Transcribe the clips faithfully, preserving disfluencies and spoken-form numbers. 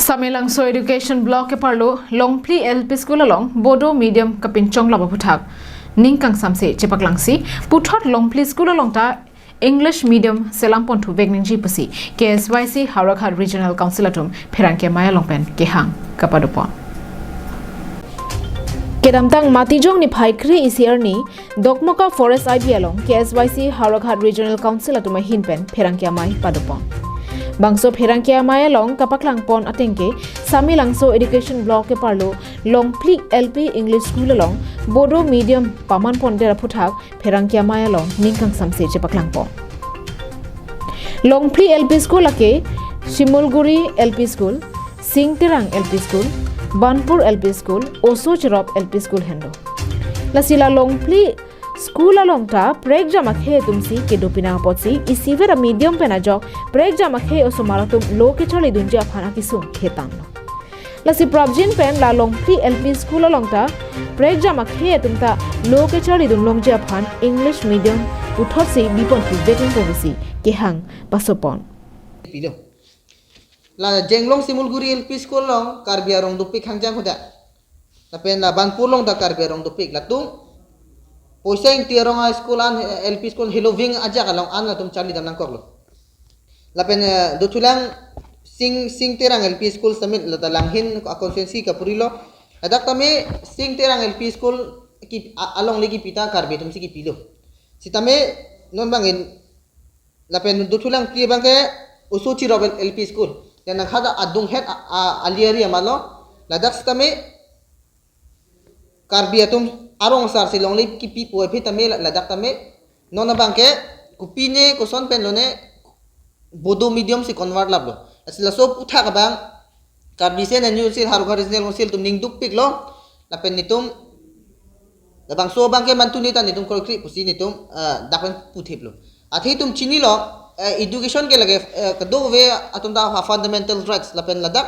Samelangso Education Block keparlo Longphli L P School along Bodo Medium kapinchonglap aphuthak ning kangsamse chepaklangsi, puthot Longphli School along ta English Medium selam ponthuvek ningje pusi K S Y C Howraghat Regional Council atum pherangke amei along pen kehang kapadopon. Kedamtang Matijong niphai kre-isi arni Dokmoka Forest I B along K S Y C Howraghat Regional Council atum ahin pen pherangke amei padopon. Bangso pherangke amei along kapaklangpon atengke Samelangso Education Block keparlo Longphli L P English School along Bodo Medium pamanpondet aphuthak pherangke amei along ning kangsamse chepaklangpon. Longphli L P School lake Shimulguri L P School, Singterang L P School, Banpur L P School, Oso Cherop L P School henlo. Lasi la Longphli School along ta prekjam akhei atumsi kedo pinang apotsi isivet a-medium pen ajok prekjam akhei osomar atum lo kecharlidunji aphan akesung khetanglo. Lasi prapjin pen la Longphli L P School along ta prekjam akhei atum ta lo kecharlidun longji aphan English Medium puthotsi biponthuvek ningpo pusi kehang pasopon. Pilo. La Jenglong Shimulguri L P School along Karbi arong dopik hangjang hoda. Lapen la Banpur along ta Karbi arong dopik, latum Poisa Ingti arong a-school an, eh, L P school Hiloving ajak along an latum charlidam nangkoklo. Lapen, eh, dothulang Sing, Singterang L P School sitame la ta langhin a-constituency kapurilo. Ladak tame Singterang L P School ki, a, alongle kipi ta Karbi atumsi kipilo. Sitame non bangin lapen dothulang phli abangke Oso Cherop L P School. Yang nangkhada adunghet a, a, ali ari amalo. Ladak sitame Karbi atum arong asarsi longle kipi puvoiphit tame la, ladak tame non abangke kopine koson pen lone Bodo Medium si convert laplo. Lasi laso aphuthak abang Karbi Sen and News Council, Howraghat Regional Council atum ning dukpiklo. Lapen netum labangso abangke mantu neta netum kroikre pusi netum, ah, dak pen puthiplo. Athe itum chinilo, eh, education ke lake, eh, kadokave atum ta fundamental rights, lapen ladak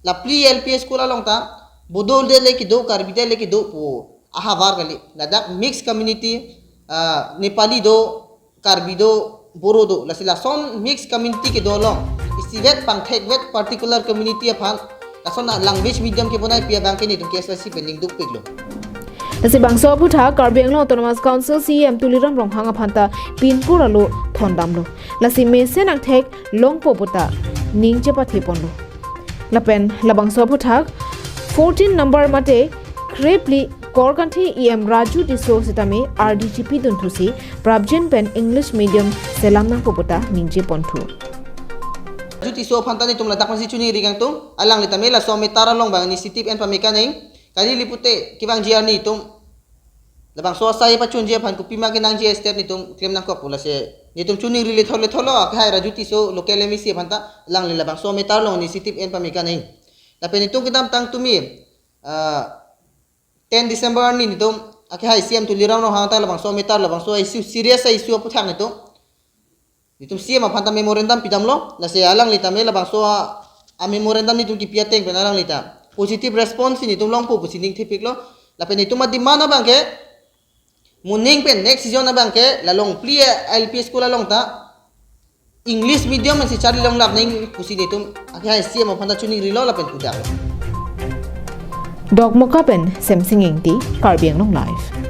la phli L P school along ta Bodo det le kedo, Karbi det le kedo pu ahavar kali. Ladak mixed community, ah, Nepali do, Karbi do, Boro do, lasi lason mixed community kedo along isivet pangthekvet particular community aphan lason a language medium kebonaipi abangke netum K S Y C pen ning dukpiklo. Lasi bangso aphuthak Karbi Anglong Autonomous Council C E M Tuliram Ronghang aphan ta pinpur alo thondamlo. Lasi mesen angthek longpo puta ning chepathiponlo. Lapen labangso aphuthak fourteen number mate krephli Korkanthi E M Raju Tisso sitame R D G P dunthusi prapjin pen English Medium selam nangpo puta ningjeponthu. Raju Tisso aphan ta netum ladak masi chuningri kangtung, alangli tame laso matter along bang initiative en pame kaneng, kali lipute kevangji arni netum labangso asai pachunji aphan kopima kenangji step netum klem nangkok pu lasi netum chuningri lethol lethol lo, akhai Raju Tisso local M A C aphan ta alangli labangso matter along initiative en pame kaneng. Lapen netum kedamtang tumi, ah, ten December arni netum akhai C E M Tuliram Ronghang ta labangso matter, labangso issue, serious issue aphuthak netum netum C E M aphan ta memorandum pidamlo, lasi alangli tame labangso a, a memorandum netum kipi ateng pen alangli ta positive response netum longpo pusi ning thepiklo. Lapen netum a demand abangke moning pen next season abangke la Longphli L P school along ta English medium si charli longlap nang pusi netum akhai C E M aphan ta chuningrilo lapen kudaklo. Dokmoka pen Semsing Ingti, Karbi Anglong Live.